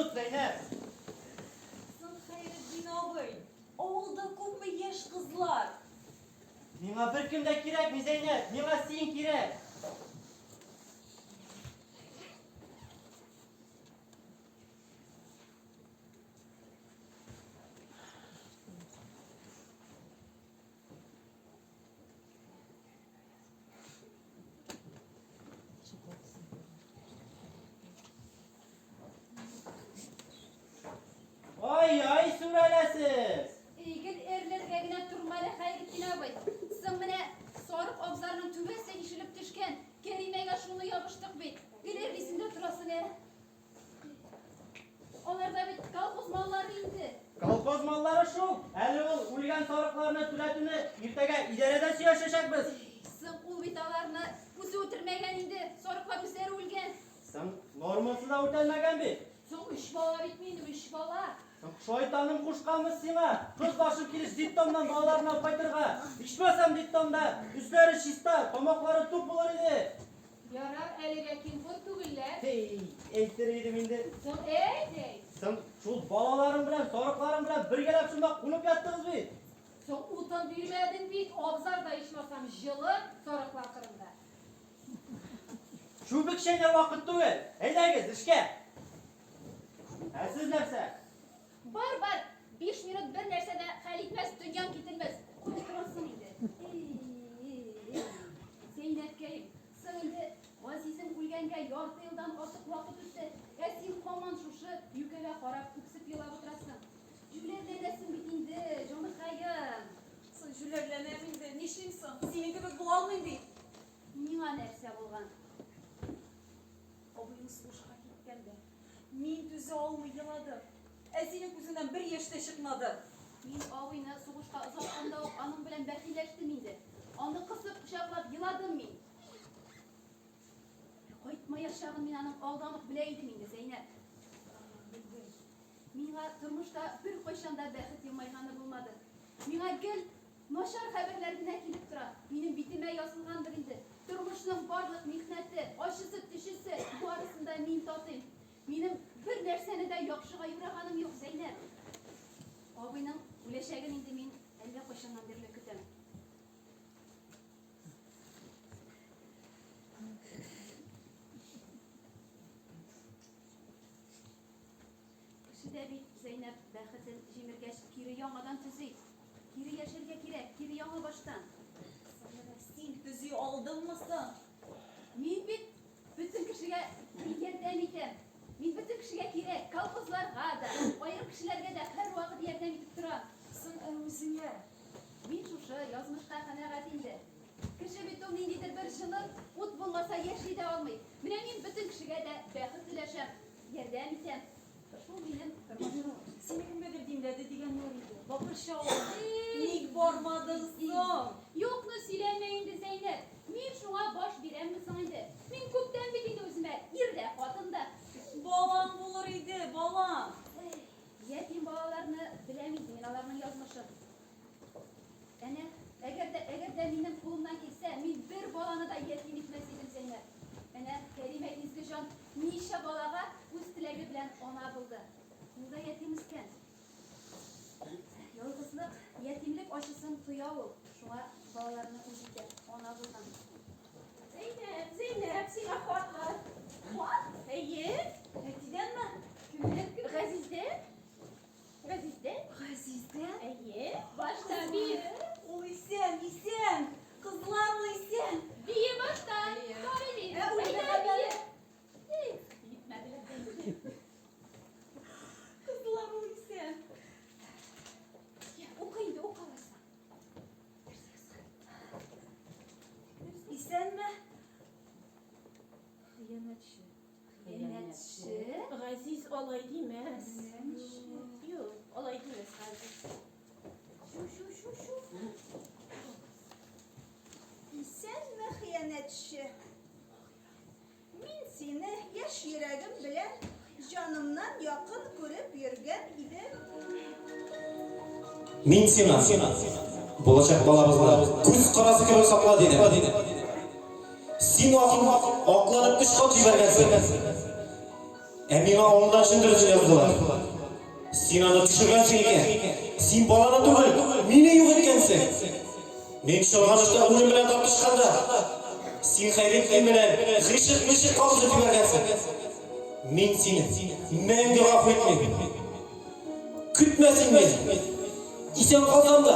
тот, Зәйнәп! Соң, Хәйретдин абый, авылда күпме яшь кызлар. Миңа беркем дә кирәкми, Зәйнәп, миңа син кирәк! Ай-ай, сүрәләсез! Эй, гел әрләргә генә торма әле, Хәйретдин абый. Соң менә сарык абзарының түбәсе ишелеп төшкән. Кәримәгә шуны ябыштык бит. Гел әрлисең дә торасың, ә. Аларда бит колхоз маллары инде. Колхоз маллары шул. Әле ул үлгән сарыкларны түләтүне иртәгә идарәдә сөйләшәчәкбез. Соң ул бит аларны үзе үтермәгән инде. Сарыклар үзләре үлгән. Соң нормасы да үтәлмәгән бит. Соң өч бала бит минем, өч бала. Соң шайтаным кушканмы сиңа? Кыз башым килеш детдомнан балаларны алып кайтырга. Ичмасам детдомда өсләре чиста, тамаклары тук булыр иде. Ярар, әлегә ким-хур түгелләр. Һей, әйтер идем инде. Соң әйт, әйт. Соң шул балаларың белән, сарыкларың белән бергәләп шунда кунып яттыгыз бит. Соң утын бирмәдең бит, абзарда ичмасам җылы, сарыклар кырында. Чүбек чәйнәр вакыт түгел. Әйдәгез, эшкә. Ә сез нәрсә? Бар, бар, биш минут бер нәрсә дә хәл итмәс, дөньяң кителмәс. Куй торасың инде. Эй, Зәйнәпкәем, соң инде Газизең үлгәнгә ярты елдан артык вакыт үтте, ә син һаман шушы юкәгә карап үксеп елап утырасың. Җүләрләнәсең бит инде, җаныкаем. Соң җүләрләнәм инде, нишлим соң? Синең кебек була алмыйм бит. Миңа нәрсә булган? Абыең сугышка киткәндә, мин түзә алмый еладым. Ә синең күзеңнән бер яшь тә чыкмады. Мин абыйны сугышка озатканда ук аның белән бәхилләштем инде. Аны кысып кочаклап еладым мин. Кайтмаячагын мин аның алдан ук белә идем инде, Зәйнәп. Белдем. Миңа тормышта беркайчан да бәхет елмайганы булмады. Миңа гел начар хәбәрләр генә килеп тора. Минем битемә язылгандыр инде. Тормышның барлык михнәте, ачысы, төчесе, барысын да мин татыйм. Минем бер нәрсәне дә яхшыга юраганым юк, Зәйнәп. Абыйның үләчәген инде мин әллә кайчаннан бирле көтәм. Кеше дә бит, Зәйнәп, бәхетен җимергәч, кире яңадан төзи. Кире яшәргә кирәк, кире яңа баштан. Саҗидә, син төзи алдыңмы соң? Мин бит бөтен кешегә ярдәм итәм. Мин бөтен кешегә кирәк, колхозларга да, аерым кешеләргә дә һәрвакыт ярдәм итеп торам. Соң ә үзеңә? Мин шушы язмышка канәгать инде. Кеше бит ул ниндидер бер җылы ут булмаса яши дә алмый. Менә мин бөтен кешегә дә бәхет өләшәм. Ярдәм итәм. Шул минем тормышым. Сине кемгәдер димләде дигәннәр иде. Бакырчы авылына. Ник бармадың соң? Юкны сөйләмә инде, Зәйнәп. Мин шуңа баш бирәмме соң инде? Мин күптән бит инде үземә ир дә, хатын да. Балаң булыр иде, балаң. Ятим балаларны беләм инде мин аларның язмышын. Әнә, әгәр дә, әгәр дә минем кулымнан килсә, мин бер баланы да ятим итмәс идем, Зәйнәп. Әнә, Кәримә изге җан ничә балага үз теләге белән ана булды. Ул да ятим үскән. Ялгызлык, ятимлек ачысын тоя ул, шуңа балаларны үз итә, ана булган. Зәйнәп, Зәйнәп, сиңа хат бар. Хат? Әйе. Әтидәнме? Кемнән? Газиздән. Газиздән? Газиздән? Әйе. Башта бие. Ул исән, исән! Кызлар, ул исән! Бие башта. Карыйм. Ә, үлде Әйдә, хәбәре. бие. Эй, Җитмәделәр. Кызлар, ул исән! Я, укы инде, укы алайса. Исәнме? Хыянәтче. Хыянәтче? Газиз алай димәс. Юк, алай димәс Газиз. Чү, чү, чү, чү. Исәнме, хыянәтче? Мин сине яшь йөрәгем белән җанымнан якын күреп йөргән идем. Мин сиңа булачак балабызны күз карасы кебек сакла дидем. Син акланып өч кат җибәргәнсең. Ә миңа авылдан чын дөресен яздылар. Син аны төшергәнсең икән. Син баланы түгел, мине юк иткәнсең. Мин чолганышта үлем белән тартышканда, син Хәйретдин белән гыйшык-мыйшык кабызып җибәргәнсең. Мин сине мәңге гафу итмим. Көтмә син мине. Исән калсам да,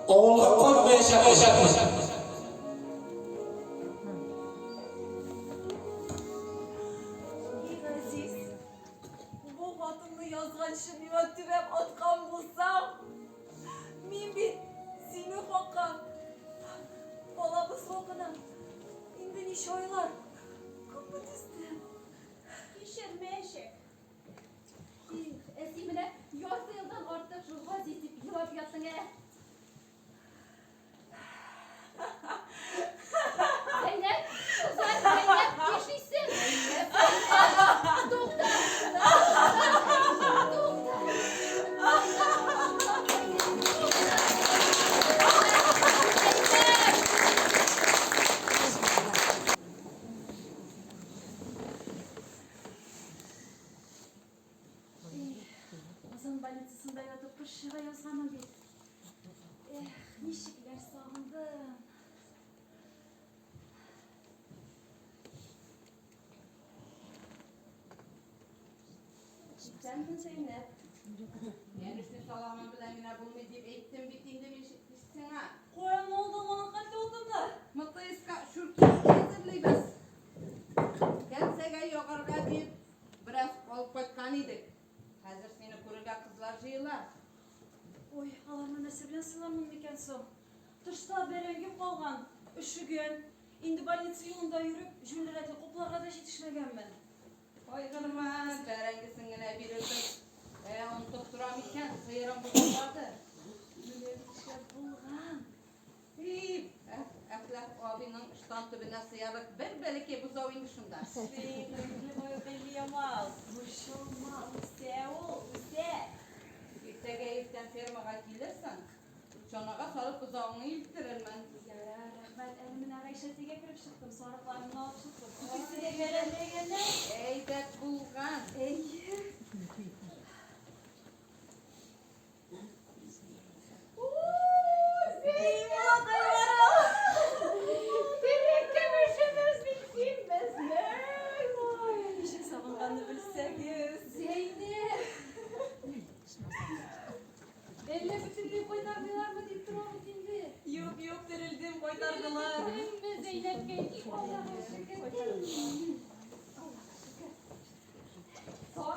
авылга кайтмаячакмын. И Газиз, бу хатыңны язганчы миңа төбәп аткан булсаң, мин бит синең хакка, балабыз хакына инде ничә айлар күпме түздем. Кичермәячәк. Их, ә син менә ярты елдан артык шул Газиз дип елап яттың, ә? Зәйнәп, кызар, Зәйнәп, нишлисең? Зәйнәп, тукта! Тукта! Зәйнәп! Казан больницасында ятып пошига язганмын бит. Эх, ничекләр сагындым. Исәнме, Зәйнәп? Бәлешне саламы белән генә булмый дип әйттем бит инде мин сиңа. Каян алдың моның хәтле утынны? МТСка шүркә әзерлибез. Кәнсәгә ягарга дип бераз алып кайткан идек. Хәзер сине күрергә кызлар җыела. Ой, аларны нәрсә белән сыйлармын микән соң? Тышта бәрәңгем калган, өшегән. Инде больница юлында йөреп, җүнле-рәтле копларга да җитешмәгәнмен. Кайгырма, бәрәңгесен генә бирербез. Ә, онытып торам икән, сыерың бозаулады. Менә бит шәп булган. И, Әхлак абыйның ыштан төбенә сыярлык бер бәләкәй бозау инде шунда. Син, Ямал, борчылма, үсә ул, үсә. Иртәгә иртән фермага килерсең, чанага салып бозавыңны илттерермен. Ярар, рәхмәт. Әле менә Гайшәтигә кереп чыктым, сарыкларымны алып чыктым. Икесе дә бәрәнләгәннәр. Әйбәт булган.